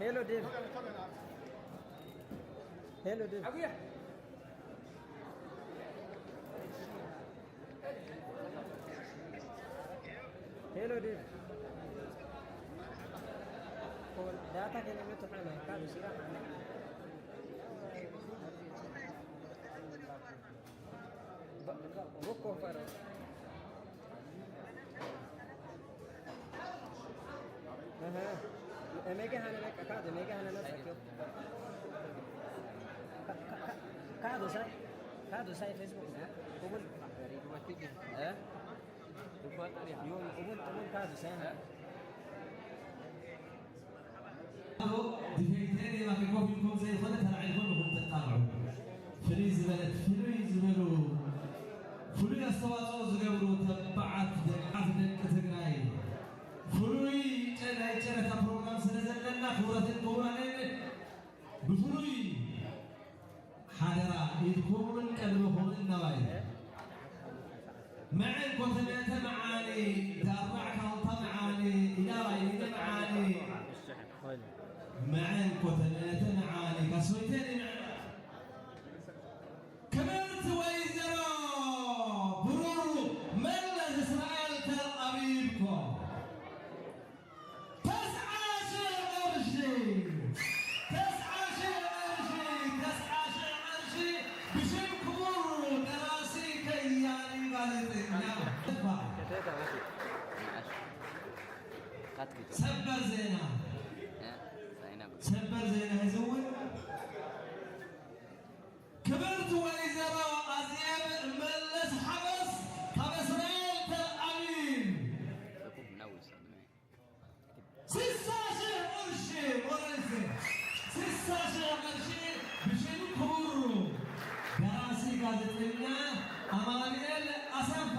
ሄሎ ዴቭ፣ ሄሎ ዴቭ፣ ሄሎ ዴቭ። ዳታ ከነመቱ ሓና ካሉ ሲራ ሓና። ب- بكم فرق. أها. ميجا هنا لك كاد، ميجا هنا لك. كادو ساي، كادو ساي فيسبوك. قبل. ها؟ يوم قبل، قبل كادو ساي. ድፌክተር የማኺ ኮፍ ኢልኩም ዘይኮነ ተራዒልኩም ኢኹም ተጣቕዑ። ፍልይ ዝበለት፣ ፍልይ ዝበሉ፣ ፍሉይ ኣስተዋፅኦ ዝገብሩ ተባዓት ደቃት ደቂ ትግራይ ፍሉይ ጨ-፣ ናይ ጨረታ ፕሮግራም ስለ ዘለና ክቡራትን ክቡራንን ብፍሉይ ሓደራ ኢድኩምን ቀልብኹምን እናባይ። መዐን ኮተመተ መዓኒ፣ ዳራዕ ካልታ መዓኒ፣ ኢናባይ ኢነ መዓኒ። መዐን ኮተመተ መዓኒ፣ ካሶይተን መዐን። ክብርቲ ወይዘሮ ብሩሩ መለስ እስራኤል ተል ኣቪቭ ኮ። ተስዓ ሺሕ ቅርሺ፣ ተስዓ ሺሕ ቅርሺ፣ ተስዓ ሺሕ ቅርሺ ብሽም ክቡር ደራሲ ከያኒ ጋዜጠኛ። ሰበር ዜና፣ ሰበር ዜና ሕዚ እውን ክብርቲ ወይዘሮ ኣዜብ መለስ ሓጎስ ካብ እስራኤል ተል ኣቪቭ ስሳ ሺሕ ቅርሺ ወረሰ። ስሳ ሺሕ ቅርሺ ብሽም ክቡር ደራሲ ጋዜጠኛ ኣማኑኤል ኣሰፋ